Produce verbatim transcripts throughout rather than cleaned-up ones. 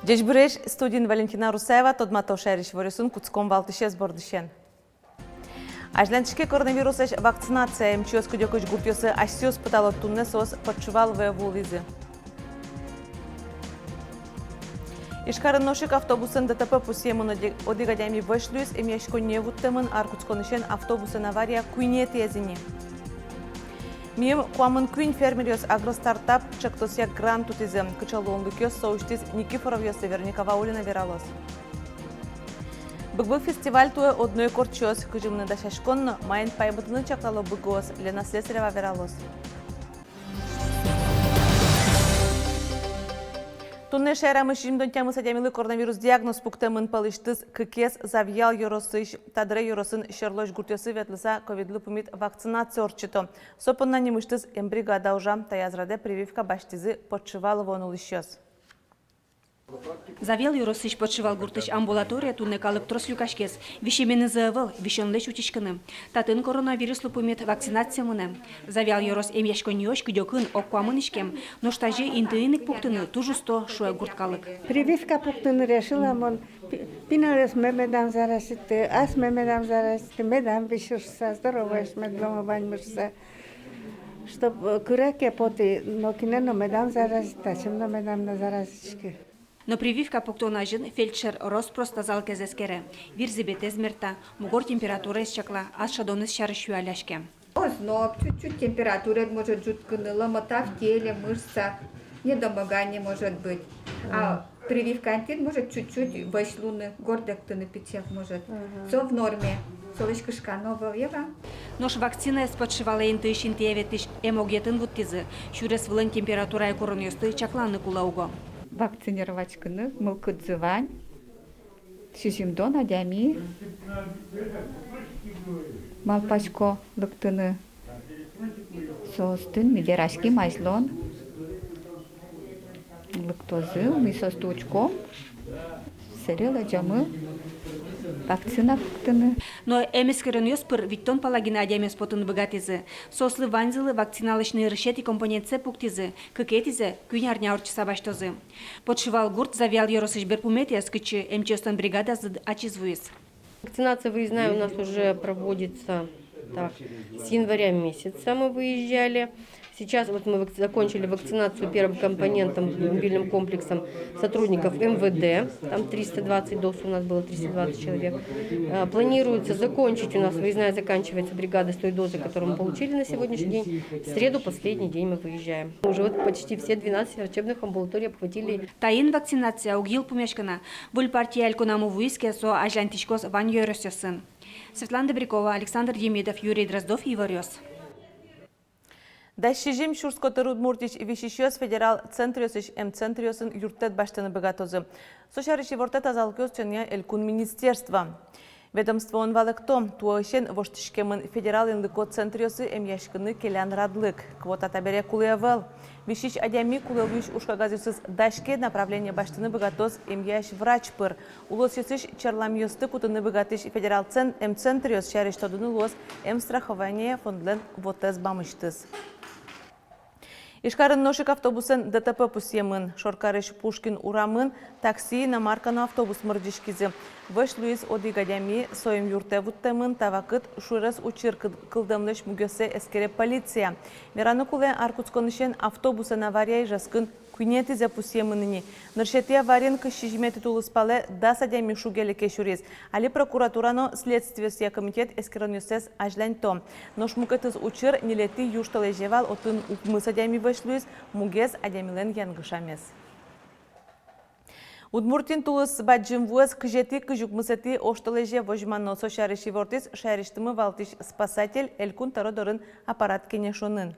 Ӟечбуресь! Студиын Валентина Русаева. Тодмато шаерысь иворъёсын. Кутском валтӥсез бордысен. Азьланьтӥське коронавирусэсь вакцинация. Эмчиос кыдёкысь гуртъёсы асьсэос потало. Туннэ соос Подшивал вое вуылӥзы. Ижкарын нош ик автобусэн ДТП пусъемын. Одӥ-, одӥг адями вӧсь луиз, эмъяськонние вуттэмын. Ар кутсконысен автобусэн авария куинетӥез ини. Миым куамын куинь фермеръёс «Агростартап» ӵектосъя грант утӥзы. Кыӵе луонлыкъёс со усьтӥз, Никифоровъёслы Вероника Ваулина вералоз. «Быг-быг» фестиваль туэ одно ик ортчоз. Кызьы мынэ дасяськон но маин паймытыны чаклало быгыос, Лена Слесарева вералоз. Туннэ шаерамы сизьымдон тямыс адямилы коронавирус диагноз пуктэмын. Пӧлысьтыз кыкез Завьял ёросысь. Та дыре ёросын сьӧрлось гуртъёсы ветлыса ковидлы пумит вакцинация ортчыто. Со понна нимысьтыз эмбригада ужа. Таяз радэ прививка басьтӥзы Подшивал вуон улӥсьёс. Завьял ёросысь Подшивал гуртысь амбулаторие туннэ калык трос люкаськиз. Висеменызы ӧвӧл, висёнлэсь утиськыны. Татын коронавируслы пумит вакцинация мынэ. Завьял ёрос эмъяськонниозь кыдёкын, ог куамын иськем. Нош тазьы интыын ик пуктыны туж усто, шуэ гурт калык. Прививка пуктыны решила мон. Пи-, пиналъёсме медам заразиты, асме медам заразиты, медам висьы шуса, здоровоесь мед луомы ваньмы шуса. Чтоб, э, кыре ке потӥ, нокинэ но медам заразиты, ачим но медам но заразиськы. Но прививка пуктон азьын фельдшер рос-прос тазалыкез эскере. Вирзӥбетэз мерта, мугор температураез чакла, ас шӧдонэз сярысь юалляське. Озноб, чуть-чуть температураед может ӝуткыны, ломота в теле, мышца, недомогание может быть. А прививка интыын может чуть-чуть вӧсь луыны, гордэктыны пичияк может. Со в норме, солэсь кышкано ӧвӧл, ева. Нош вакцинаез Подшивалэ интыысь интые ветлӥсь эмогетын вуттӥзы. Сюрес вылын температурая куронъёсты чакланы кулэ уго. Вакцинироватьскыны мылкыдзы вань. Сизьымдон адями, малпасько, лыктыны. Соосты ми вераським азьлон. Лыктозы, ми соосты учком. Сэре лэзёмы вакцина пуктыны. Но эмэскеронъёс пыр витьтон пала гинэ адямиос потыны быгатӥзы. Соослы ваньзылы вакциналэсь нырысетӥ компонентсэ пуктӥзы. Кыкетӥзэ куинь арня ортчыса басьтозы. Подшивал гурт Завьял ёросысь берпуметӥез, кытчы эмчиослэн бригадазы ачиз вуиз. Вакцинация выездная у нас уже проводится, так, с января месяца мы выезжали. Сейчас вот мы вак-, закончили вакцинацию первым компонентом, мобильным комплексом сотрудников МВД. Там триста двадцать доз у нас было, триста двадцать человек. Э, планируется закончить, у нас выездная заканчивается бригада с той дозы, которую мы получили на сегодняшний день. В среду последний день мы выезжаем. Уже вот почти все двенадцать врачебных амбулаторий обхватили. Таин вакцинация уг йылпумъяськы на. Выль партия элькунамы вуиз ке, со азьланьтӥськоз вань ёросъёсын. Светлана Добрякова, Александр Демидов, Юрий Дроздов, «Иворъёс». Дас сизьым сюрс котыр Удмуртиысь висисьёс федерал центръёсысь эмцентръёсын юрттэт басьтыны быгатозы. Со сярысь ивортэ тазалыкез утёнъя элькун министерство. Ведомствоын валэкто, туэысен воштӥськемын федерал инлыко центръёсы эмъяськыны келян радлык. Квота табере кулэ ӧвӧл. Висись адями кулэ луись ужкагазъёсыз дась ке, направление басьтыны быгатоз эмъясь врач пыр. Улосъёсысь черламъёсты кутыны быгатӥсь федерал цен-, эмцентръёс сярысь тодыны луоз эмстрахование фондлэн вотэс бамысьтыз. Ижкарын нош ик автобусэн ДТП пусъемын. Шоркарысь Пушкин урамын такси, иномарка но автобус мырӟиськизы. Вӧсь луиз одӥг адями, со эмъюртэ вуттэмын. Та вакыт сюрес учыр кыл-, кылдэмлэсь мугъёссэ эскере полиция. Вераны кулэ, ар кутсконысен автобусэн авария Ижевскын куинетӥзэ пусъемын ини. Нырысетӥ авариын кызь сизьыметӥ тулыспалэ дас адями шуге-леке сюриз. Али прокуратура но следствиосъя комитет эскеронъёссэс азьланьто. Нош мукетыз учыр ньылетӥ южтолэзе вал, отын укмыс адями вӧсь луиз, мугез адямилэн янгышамез. Удмуртиын тулыс бадӟым вуэз кызетӥ, кызь укмысэтӥ оштолэзе возьмано. Со сярысь ивортӥз шаерысьтымы валтӥсь спасатель Элькун тӧро дорын аппарат кенешонын.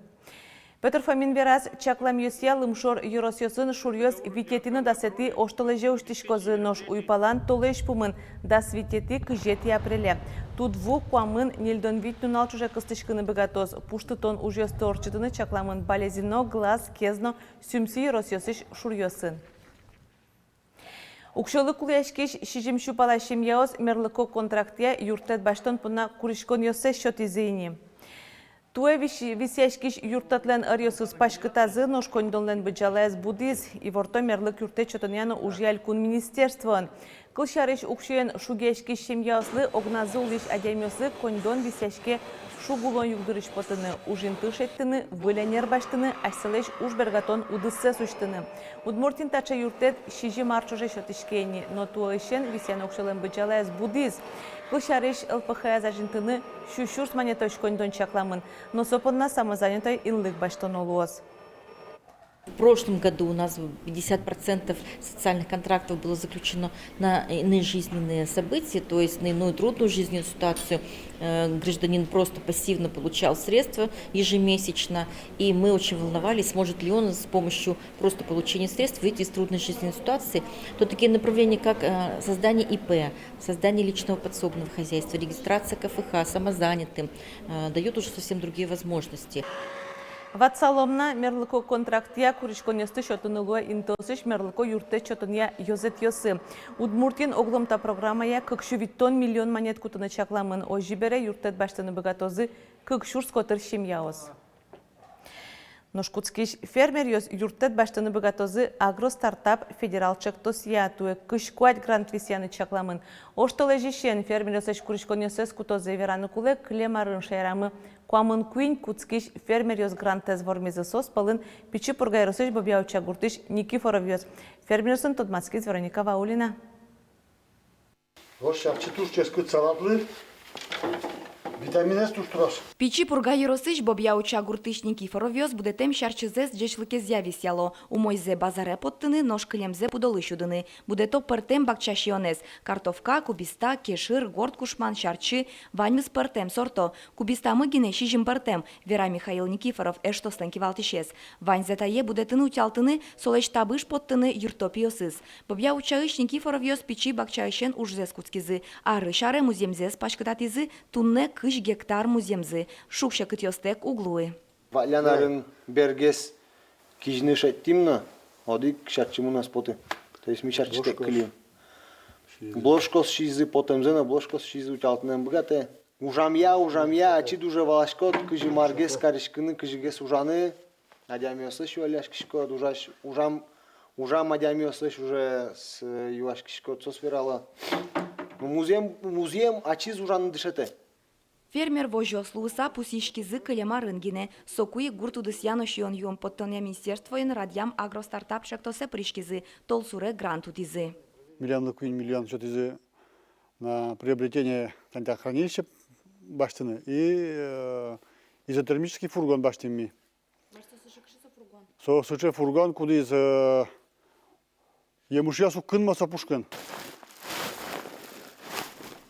Пётр Фомин вераз, чакламъёсъя, лымшор ёросъёсын шуръёс витетӥ но дасэтӥ оштолэзе усьтӥськозы, нош уйпалан толэзь пумын, дас витетӥ, кызетӥ апреле. Тудву куамын-ньыльдон вить нунал ӵоже кыстӥськыны быгатоз. Пуштытон ужъёсты ортчытыны чакламын Балезино, Глаз, Кезно, Сюмси ёросъёсысь шуръёсын. Уксёлы кулэяськись сизьым сю пала семьяос мерлыко контрактъя юрттэт басьтон понна куриськонъёссэс сётӥзы ини. Туэ вись-, висъяськись юрттэтлэн ӧръёсыз паськытазы, нош коньдонлэн быдӟалаез будӥз, иворто мерлык юрттэт сётонъя но ужъя элькун министерствоын. Кылсярысь, уксёен шугъяськись семьяослы огназы улӥсь адямиослы коньдон висъяське шуг улон югдурысь потыны, уж инты шедьтыны, выль энер басьтыны, асьсэлэсь уж бергатон удыссэс усьтыны. Удмуртиын таӵе юрттэт сизьым ар ӵоже сётӥське ини, но туэысен висъяно уксёлэн быдӟалаез будӥз. Кылсярысь, ЛПХ-ез азинтыны сю сюрс манетозь коньдон чакламын, но со понна самозанятой инлык басьтоно луоз. В прошлом году у нас пятьдесят процентов социальных контрактов было заключено на иные жизненные события, то есть на иную трудную жизненную ситуацию. Э, гражданин просто пассивно получал средства ежемесячно, и мы очень волновались, сможет ли он с помощью просто получения средств выйти из трудной жизненной ситуации. То такие направления, как, э, создание ИП, создание личного подсобного хозяйства, регистрация КФХ, самозанятым, э, дают уже совсем другие возможности. Ватсалом на, мерлыко контрактъя куриськонъёсты сётыны луэ интыосысь мерлыко юрттэт сётонъя ёзэтъёсы. Удмуртиын оглом та программая кык сю витьтон миллион манет кутыны чакламын, озьы бере юрттэт басьтыны быгатозы кык сюрс котыр семьяос. Нош кутскись фермеръёс юрттэт басьтыны быгатозы «Агростартап» федерал ӵектосъя. Туэ кызь куать грант висъяны чакламын. Оштолэзьысен фермеръёслэсь куриськонъёссэс кутозы. Вераны кулэ, кылем арын шаерамы куамын куинь кутскись фермеръёс грантэз вормизы. Соос пӧлын Пичи Пурга ёросысь Бобья-Уча гуртысь Никифоровъёс. Фермеръёсын тодматскиз Вероника Ваулина. Нош сяртчы туж ческыт салатлы. Витаминэз туж трос. Пичи Пурга ёросысь Бобья-Уча гуртысь Никифоровъёс будэтэм сяртчызэс ӟечлыкезъя висъяло. Умойзэ базаре поттыны, нош кылемзэ пудолы сюдыны. Будэто пӧртэм бакча сиёнэз: картовка, кубиста, кешыр, горд кушман, сяртчы. Ваньмыз пӧртэм сорто. Кубистамы гинэ сизьым пӧртэм, вера Михаил Никифоров, эштослэн кивалтӥсез. Ваньзэ тае будэтыны-утялтыны, солэсь табыш поттыны юртто пиосыз. Бобья-Учаысь Никифоровъёс пичи бакчаысен ужзэс кутскизы. Арысь аре музъемзэс паськытатӥзы, туннэ кызь гектар музъемзы. Шуг-секытъёстэк уг луы. Валлян арын бергес кизьыны шедьтӥм но, одӥг сяртчымы но ӧз поты. То есть ми сяртчытэк кылим. Блошкаос сизьзы, потэмзэ но блошкаос сизьзы, утялтыны ӧм быгатэ. Ужамъя, ужамъя, ачид уже валаськод, кызьы маргес кариськыны, кызьыгес ужаны. Адямиослэсь юалляськиськод, ужась, ужам, ужам адямиослэсь уже с-, юаськиськод, соос верало. Ну, музъем, музъем ачиз ужаны дышетэ. Фермер возёс луыса пусйиськизы кылем арын гинэ. Соку ик гурт удысъя но сиён-юон поттонъя министерствоен радъям «Агростартап» ӵектосэ пыриськизы, толсуре грант утӥзы. Миллионлы куинь миллион сётӥзы на приобретение, тани та хранилище басьтыны и, э, изотермический фургон басьтӥм ми. Со сыӵе фургон, кудӥз, э, емышъёс уг кынмо со пушкын.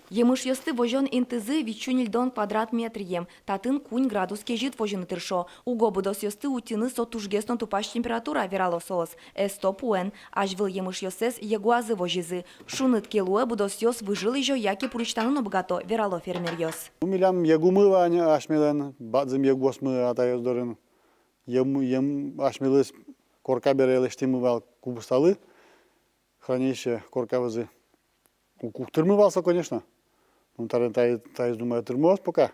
Емышъёсты возён интызы витьсю ньыльдон квадрат метръем. Татын куинь градус кезьыт возьыны тыршо. Уго будосъёсты утьыны со тужгес но тупась температура, верало соос. Эсто пуэн. Азьвыл емышъёссэс егуазы возизы. Шуныт ке луэ, будосъёс выжы лызё яке пурысьтаны но быгато, верало фермеръёс. Ну, милям егумы вань асьмелэн, бадӟым егуосмы атайёс дорын. Ем, ем асьмелэсь корка бере лэсьтӥмы вал кубисталы, хранилище корка вӧзы. Уг, уг тырмы вал со, конечно. Ну, таре, таиз, таиз, думаю, тырмоз пока.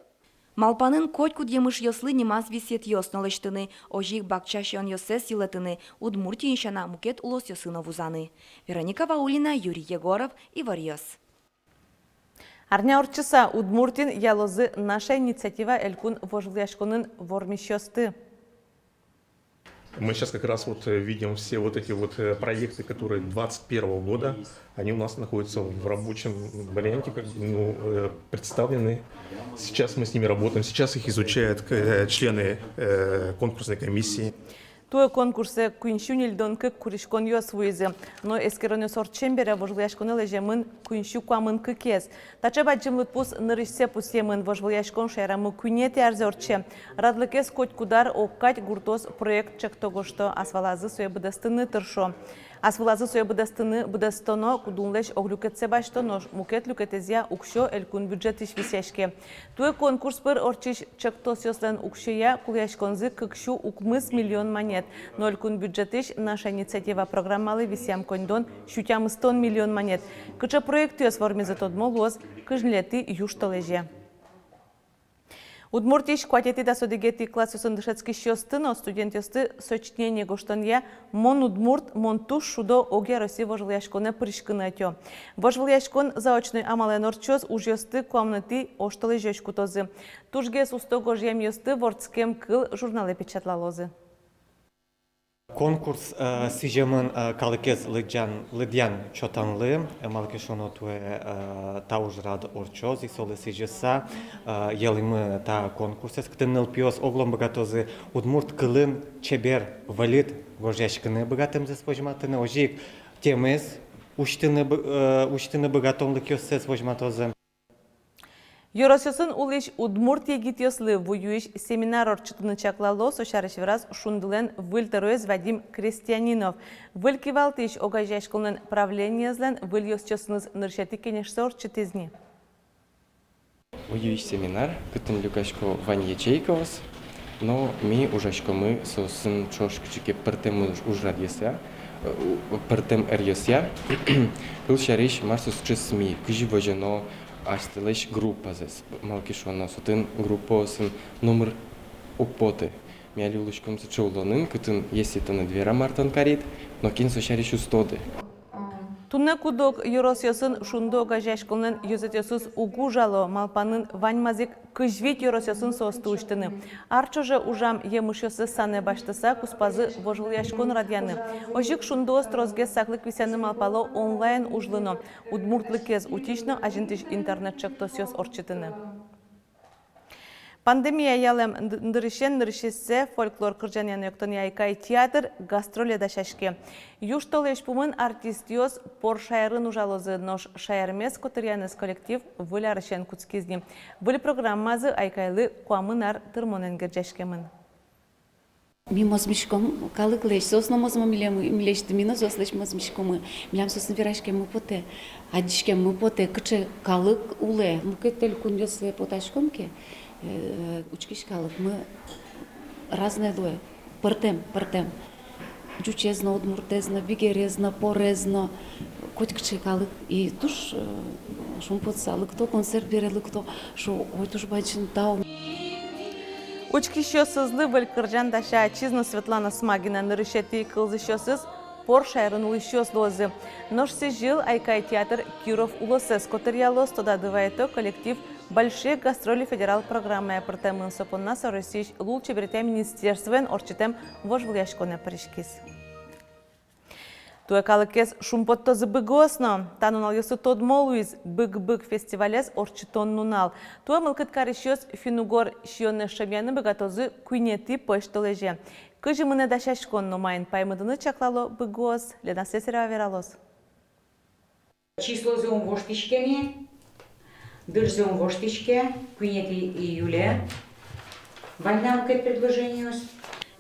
Малпанын котькуд емышъёслы нимаз висъетъёс но лэсьтыны, озьы ик бакча сиёнъёссэс йылэтыны, Удмуртиын сяна мукет улосъёсы но вузаны. Вероника Ваулина, Юрий Егоров, «Иворъёс». Арня ортчыса Удмуртиын ялозы «Наша инициатива» элькун вожвылъяськонын вормисьёсты. Мы сейчас как раз вот, э, видим все вот эти вот, э, проекты, которые двадцать первого года, они у нас находятся в рабочем варианте, как бы, ну, э, представлены. Сейчас мы с ними работаем, сейчас их изучают, э, члены, э, конкурсной комиссии. Туэ конкурсэ куинь сю ньыльдон кык куриськонъёс вуизы. Но эскеронъёс ортчем бере вожвылъяськонэ лэземын куинь сю куамын кыкез. Таӵе бадӟым лыдпус нырысьсэ пусъемын. Вожвылъяськон шаерамы куинетӥ арзэ ортче. Радлыкез котькуд ар огкадь гуртоос проект ӵекто, гожто, ас вылазы сое быдэстыны тыршо. Ас вылазы сое быдэстыны, быдэстоно, куддынлэсь ог люкетсэ басьто, нош мукет люкетэзъя уксё элькун бюджетысь висъяське. Туэ конкурс пыр ортчись ӵектосъёслэн уксёя кулэяськонзы кык сю укмыс миллион манет. Но элькун бюджетысь «Наша инициатива» программалы висъям коньдон сю тямыстон миллион манет. Кыӵе проектъёс вормизы, тодмо луоз кызь ньылетӥ южтолэзе. Удмуртиысь куатетӥ-дас одӥгетӥ классъёсын дышетскисьёсты но студентъёсты сочинение гожтонъя «Мон удмурт, мон туж шудо» огъя Россия вожвылъяськонэ пыриськыны ӧтё. Вожвылъяськон заочной амалэн ортчоз, ужъёсты куамынэтӥ оштолэзёзь кутозы. Тужгес усто гожъямъёсты «Вордскем кыл» журналэ печатлалозы. Конкурс, э, сӥземын, э, калыкез лыдъян, лыдъян-чотанлы, э, малы ке шуоно туэ, э, та ужрад ортчоз, и солы сӥзьыса, э, йӧлӥмы та конкурсэз, кытын нылпиос оглом быгатозы удмурт кылын чебер, выльыт гожъяськыны быгатэмзэс возьматыны, озьы ик темаез усьтыны бы-, э, усьтыны быгатонлыкъёссэс возьматозы. Ёросъёсын улӥсь удмурт егитъёслы вуюись семинар ортчытыны чаклало. Со сярысь вераз «Шундылэн» выль тӧроез Вадим Крестьянинов. Выль кивалтӥсь огазеяськонлэн правлениезлэн выль ёзчиосыныз нырысетӥ кенешсэ ортчытӥз ни. Вуюись семинар, кытын люкасько вань ячейкаос, но ми ужаськомы соосын ӵош кыӵе ке пӧртэм уж-, ужрадъёсъя, э, у-, пӧртэм ӧръёсъя. Кылсярысь, мар со сыӵе СМИ, кызьы возёно асьтэлэсь группазэс, малы ке шуоно, со отын группаосын номыр уг поты. Ми али улӥськом сыӵе улонын, кытын, если тыныд вера, мар тон карид, но кин со сярысь уз тоды. Туннэ куд-ог ёросъёсын «Шунды» огазеяськонлэн ёзэтъёсыз уг ужало, малпанын ваньмаз ик кызь вить ёросъёсын соосты усьтыны. Ар ӵоже ужам емышъёссэс санэ басьтыса, куспазы вожвылъяськон радъяны. Озьы ик «Шундыос» тросгес саклык висъяны малпало онлайн ужлы но, удмуртлыкез утись но азинтӥсь интернет-ӵектосъёс ортчытыны. Пандемия ялэм н-, дырысен нырысьсэ фольклор кырӟанъя но эктонъя «Айкай» театр гастроле дасяське. Южтолэзь пумын артистъёс пор шаерын ужалозы, нош шаермес котыръянэз коллектив выль арысен кутскиз ни. Выль программазы «Айкайлы» куамын ар тырмонэн герӟаськемын. Ми мозмиськом калыклэсь, соос но мозмо милемлы, милесьтым, ми но соослэсь мозмиськомы. Милям соосын вераськеммы потэ, адӟиськеммы потэ, кыӵе калык улэ. Мукет элькунъёсы потаськом ке, э, учкись калыкмы разной луэ, пӧртэм, пӧртэм. Ӟучез но, удмуртэз но, бигерез но, порез но, котькыӵе калык. И туж, э, шумпотыса лыкто, концерт бере лыкто, шуо: «Ой, туж бадӟым тау». Учкисьёсызлы выль кырӟан дася ачиз но Светлана Смагина. Нырысетӥ кылзӥсьёсыз пор шаерын улӥсьёс луозы. Нош сӥзьыл «Айкай» театр Киров улосэз котыръялоз. Тодады вайытом, коллектив «Большие гастроли» федерал программая пыртэмын. Со понна со Россиысь лулчеберетъя министерствоен ортчытэм вожвылъяськонэ пыриськиз. Туэ калыкез шумпоттозы быгыос но. Та нуналъёсы тодмо луиз «Быг-быг» фестивалез ортчытон нунал. Туэ мылкыд карисьёс финн-угор сиёнэз шӧмъяны быгатозы куинетӥ пӧсьтолэзе. Кызьы мынэ дасяськон но маин паймытыны чаклало быгыос, Лена Слесарева вералоз. Числозэ ум воштӥське ни, дырзэ ум воштӥське, куинетӥ июле. Вань на мукет предложениос.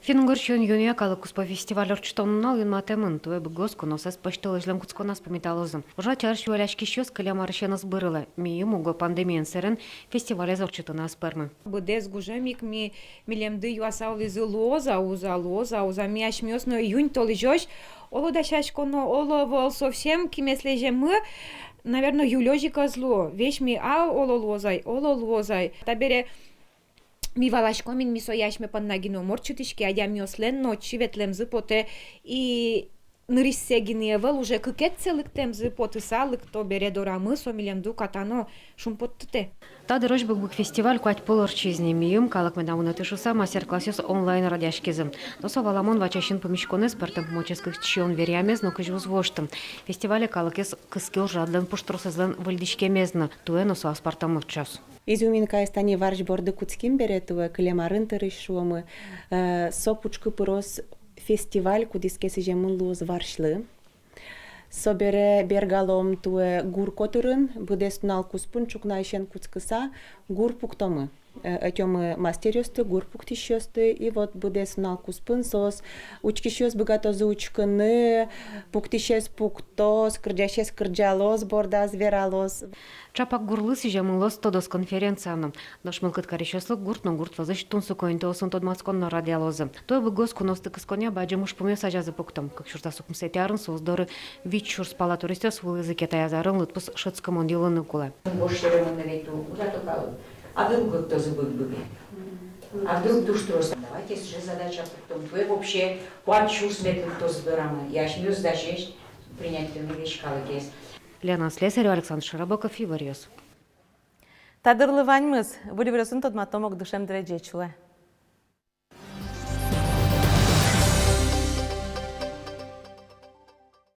Финн-угор сиён-юонъя калык куспо фестиваль ортчытон нунал юнматэмын. Туэ быгыос куносэз пӧсьтолэзьлэн кутсконаз пумиталозы. Ужа сярысь юалляськисьёс кылем арысеныз бырылэ. Миым уго пандемиен сэрен фестивалез ортчытыны ӧз пӧрмы. Быдэс гужем ик ми, милемды юаса улӥзы: луоз-а, уз-а, луоз-а, уз-а. Ми асьмеос но июнь толэзёзь оло дасяськоно, оло ӧвӧл, совсем кимес лэземмы, наверно, июлёзь ик ӧз луо. Весь ми: а, оло луоз ай, оло луоз ай. Табере ми валаськом ини, ми сое асьме понна гинэ ум ортчытӥське, адямиослэн но отчы ветлэмзы потэ. И нырысьсэ гинэ ӧвӧл, уже кыкетсэ лыктэмзы потыса лыкто бере дорамы, со милемды уката но шумпоттытэ. Та дырозь «Быг-быг» фестиваль куать пол ортчиз ни. Миым, калык медам вунэты шуыса, мастер-классъёс онлайн радъяськизы. Но со валамон, ваче син пумиськонэз, пӧртэм пумозь кыскыт сиён веръямез нокызьы уз вошты. Фестивале калыкез кыске ужрадлэн пуштросэзлэн выльдӥськемез но. Туэ но со аспӧртэмлыкчиос. Изюминкаез тани варысь борды кутским бере, туэ кылем арын тырысь шуомы, э, со пушкы пыроз Фестиваль кудӥз ке сӥземын луоз варсьлы. Собере бергалом туэ гур котырын, быдэс нунал куспын ӵукнаысен кутскыса гур пуктомы. Э, ӧтёмы мастеръёсты, гур пуктӥсьёсты, и вот быдэс нунал куспын соос, учкисьёс быгатозы учкыны, пуктӥсез пуктоз, кырӟасез кырӟалоз, бордаз вералоз. Ӵапак гурлы сӥземын луоз тодос конференция но. Нош мылкыд карисьёслы гурт но гурт вӧзысь тунсыко интыосын тодматскон но радъялозы. Туэ быгос куноосты кысконъя бадӟым ужпумъёс азязы пуктом. Кык сюрс дас укмысэтӥ арын соос доры вить сюрс пала туристъёс вуылӥзы ке, таяз арын лыдпус шӧдскымон йылыны кулэ. Гож серемон ведь у-, ужа только адын лыктозы быд-быдэ. А вдруг туж трос. Давайте сыӵе задача пуктом. Туэ вообще куать сюрс мед лыктозы дорамы. И асьмеос дасесь принять тыны весь калыкез. Лена Слесарева, Александр Широбоков, «Иворъёс». Та дырлы ваньмыз. Выль иворъёсын тодматом огдышем дыре. Ӟеч улэ.